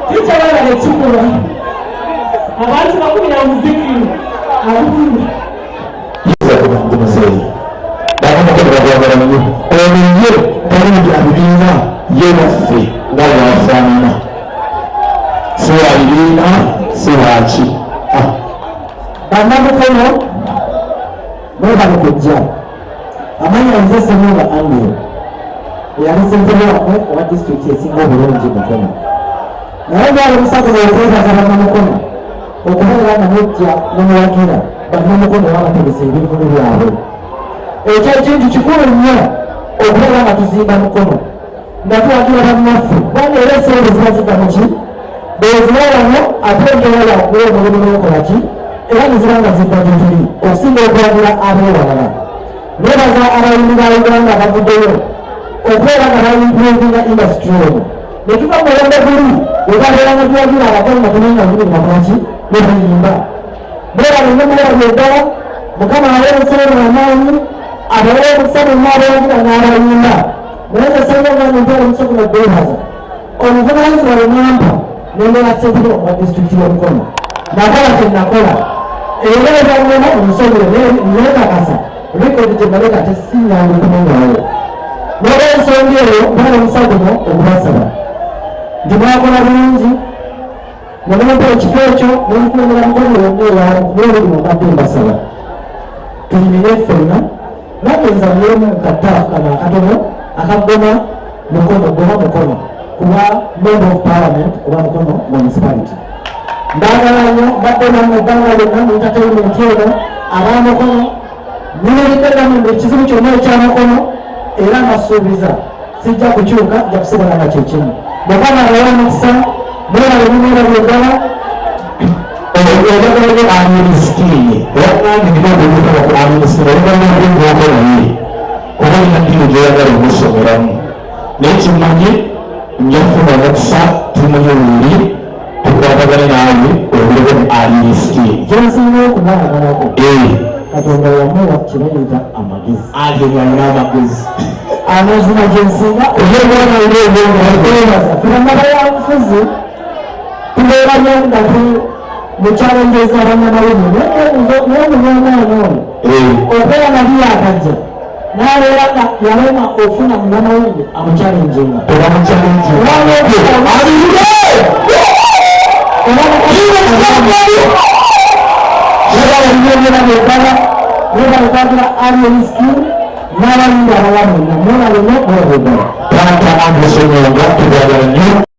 Teacher, webale kikolwa. Abantu bakubira omuziki. Abakubira. Ndi muzeeyi, banamukono bagwagala nnyo. Ono ye tali bya bibiina, ye waffe nga bwafaanana, si wa bibiina, si waki. Bannamukono, mwebale kujja. Amanya nze Ssenyonga Andrew, eyali ssentebe wammwe owa disitulikiti esinga obulungi, Mukono. Naye ngaali omusago okwebaza bannamukono okubeera nga mujja nemuwagira bannamukono babategesa ebivulu byabwe. Ekyo ekintu kikulu nnyo, okubeera nga tuzimba Mukono nga tuwagira bannaffe, kubanga era esente ziba zidda muki bweziba wano, ate embeera yakuwa omulimu n'okola ki, era neziba nga zidda gye tuli okusinga okuwagira ab'ewalala. Nebaza abayimbi ba Uganda bavuddeyo okubeera nga baimprovinga industry eno, netuva mu mulembe guli webabeera nga tuwagira abatali nga tumenga lulimi bakolaki nebayimba. Mwebale nnyo, mwebale eddala. Mukama awe omusobola amaanyi, abawe omukisa bonna abawagira n'abayimba. Naye nze Ssenyonga ntwala omusobola okwebaza obuvunanyizibwa bwe mwampa nembeera ssentebe wa disitulikiti y'Omukono. Nakola kye nakola era ebyannema omusobole nekakasa rekodi gye naleka tesinyangu kumenyawo. N'olwensonga eyo, ntwala omukisa guno okubasaba nti mwakola bulungi nemumpa ekifo ekyo nemukulembera Mukono yonna ey'olulimi. Mbadde mbasaba tuyimire ffenna, nange nzanyemu kataafu kano akatono akagoma Mukono, goma Mukono kuba member of parliament oba Mukono Municipality. Mbagala nnyo, mbadde nammwe ebbanga lyonna mu entertainment eno. Ab'Amukono, nyimiridde nammwe buli kizibu kyonna ekyamukono, era mbasuubiza sijja kukyuka, nja kusigala nga kyekimu. Mukama abawe omukisa. Mwebale, mumwebale ddala. Oyagala nnyo Alien Skin. Wagambye nina okugukola ku Alien Skin, olugamba obwengwako naye oba olina ddiini gyoyagala omusomeramu, naye kimanyi nja kufuna omukisa tumunye wuli tukwatagane naawe obulebe mu Alien Skin. Gyensinga okumwagalako, Katonda yamuwa kye bayita amagezi. Alien alina amagezi. Amazima gyensinga Obyogera okwebaza, ffe bannabayanfuzi tubeera nnyo nga mu challenges abannamawulire, naye omunyamaani ono okubeera nali yakajja n'abeera nga yalema ofuna munnamawulire amuchallenginga. Tebamuchallenge. Era eddala mwebale kwagira Alien Skin n'abayimbi abalala mwenna, mwebale nnyo, mwebale ddala. Taata Andrew Ssenyonga, tukwagala nnyo.